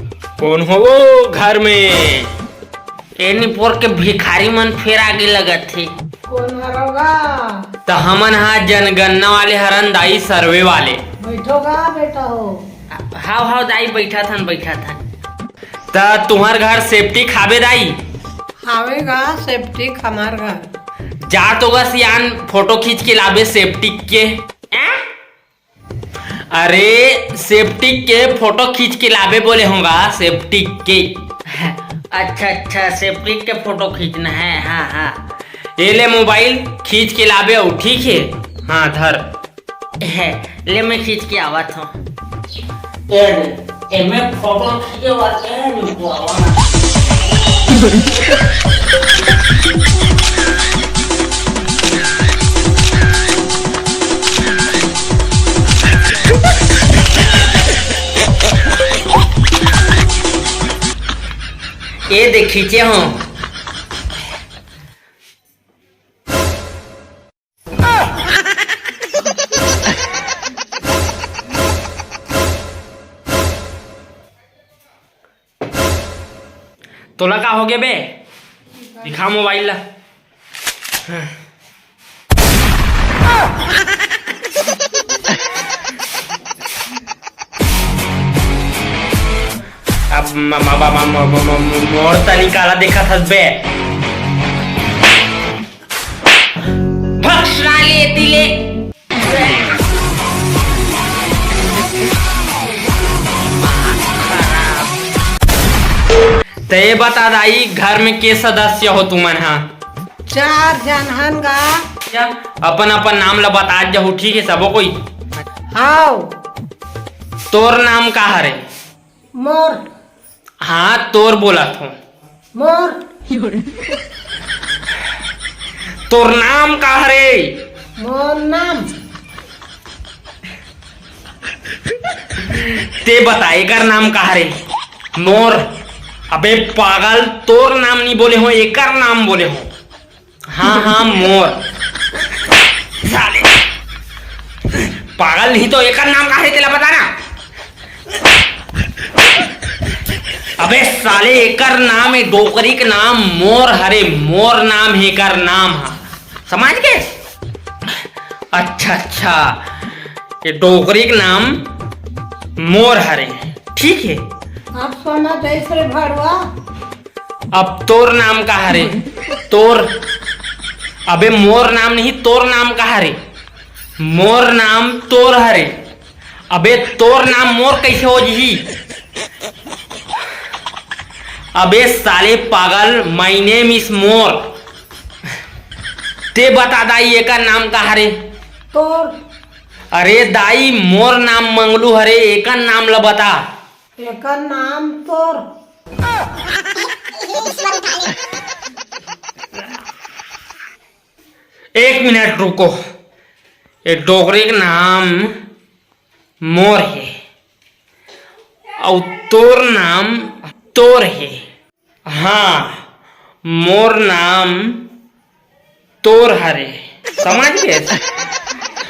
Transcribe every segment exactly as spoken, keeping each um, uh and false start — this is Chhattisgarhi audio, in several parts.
कोन हो वो घर में? ए निपोर के भिखारी मन फेर आगे लगत हे। कोन हरो गा? त हमन हा जनगणना वाले हरन दाई, सर्वे वाले। बैठो गा बेटा हो। हाव हाव दाई, बैठत हन, बैठत हन। त तुंहर घर सेप्टिक हावे दाई? हावे गा सेप्टिक हमर घर। जा तो गा सियान, फोटो खींच के लाबे सेप्टिक के। अरे, सेप्टिक के फोटो खींच के लाबे बोले हों गा, सेप्टिक के। अच्छा अच्छा, सेप्टिक के फोटो खींचना है। हाँ हाँ, ये ले मोबाइल, खींच के लाबे हो, ठीक है? हाँ धर। है, ले मैं खींच के आवत हूँ। ए, ए, मैं फोटो खींचे वाला है, रुको, आवा ना। ए देख, खींचे हों। तोला का होगे बे? दिखा मोबाइल ला। अब म-, म-, म-, म-, म-, म-, म-, मोर तनी काला देखत हस बे? भक साले एती ले। त ये बता दाई, घर में के सदस्य हो तुमन हा? चार झन हन गा। अच्छा, अपन अपन नाम ला बतात जाहू, ठीक है सबो कोई? हाव। तोर नाम का हरे? मोर। हाँ, तोर बोलत हों। मोर। तोर नाम का हरे? मोर नाम। ते बता, एकर नाम का हरे? मोर। अबे पागल, तोर नाम नहीं बोले हों, एकर नाम बोले हों। हाँ हाँ, मोर। साले पागल नहीं तो एकर नाम का हरे, तेला बता ना। अबे साले, एकर नाम, ए डोकरी के नाम मोर हरे, मोर नाम हे एकर नाम हा, समझ गे? अच्छा अच्छा, ये डोकरी के नाम मोर हरे, ठीक है। आप सोना जैसे भड़वा। अब तोर नाम का हरे? तोर। अबे मोर नाम नहीं, तोर नाम का हरे? मोर नाम तोर हरे। अबे तोर नाम मोर कैसे हो जही? अबे साले पागल, my name is मोर। ते बता दाई, एकर नाम का हरे? तोर। अरे दाई, मोर नाम मंगलू हरे, एकर नाम ल बता। एकर नाम तोर। एक मिनट रुको, ये डोकरी के नाम मोर हे, अउ तोर नाम तोर हे। हाँ, मोर नाम तोर हरे, समझ गेस?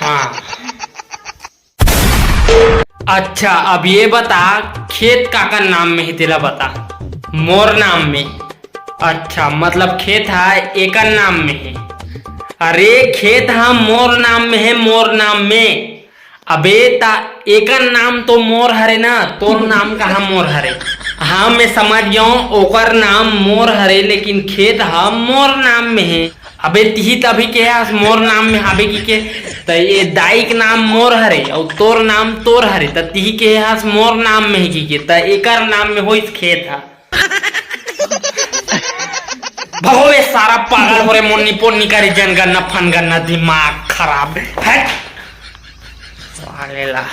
हाँ। अच्छा, अब ये बता, खेत काकर नाम में हे, तेला बता। मोर नाम में। अच्छा, मतलब खेत ह एकर नाम में हे। अरे, खेत ह मोर नाम में हे, मोर नाम में। अबे, ता एकर नाम तो मोर हरे ना, तोर नाम कहाँ मोर हरे? हाँ, मैं समझ गेंव, ओकर नाम मोर हरे, लेकिन खेत ह मोर नाम में हे। अबे, तिही त अभी केहे हस मोर नाम में हाबे कहिके, त ये दाई के नाम मोर हरे, अउ तोर नाम तोर हरे, त तिही केहे हस मोर नाम में हे कहिके, त एकर नाम में होइस खेत ह। भगो बे सारा पागल हो रे, मोन्नी पोन्नी करे जनगणना फनगणना, दिमाग खराब। हट। साले ला।